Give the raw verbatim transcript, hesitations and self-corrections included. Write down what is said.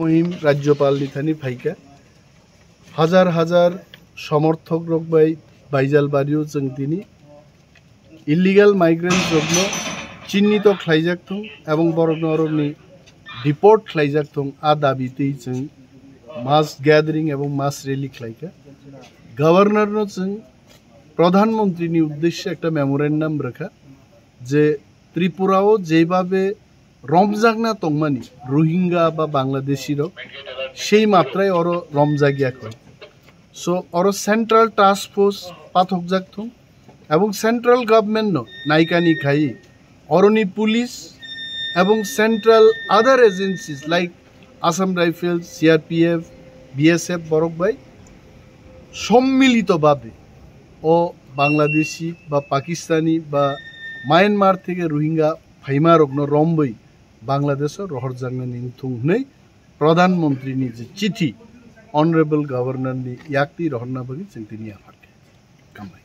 Muhim Rajyopal ni thani phaikha. Hajar hajar somorthok rok bai Baijalbario chwng tini illegal migrants rokno chinnito khlaijak thung ebong borokno orokni deport khlaijak thung, a dabi twi chwng mass gathering ebong mass rally khlaikha. Governor no chwng Pradhan Mantri ni uddeshye ekta memorandum rwkha je Tripura o jebhabe romjakna tongmani Rohingya ba Bangladeshi rok, sei matrai oro romjakya kho. So oro central task force pathokjak thung ebong central government no naikani khai oroni police ebong central other agencies like Assam Rifles, C R P F, B S F borok bai sommilito babe o Bangladeshi ba Pakistani ba Myanmar theke Rohingya phaima rokno romwi Bangladesh o rohorjaknani wngthung hwnwi Pradhan Mantri ni je chithi Honorable Governor ni yaktwi rohorna bagwi chwng tini yapharkha. Kambai.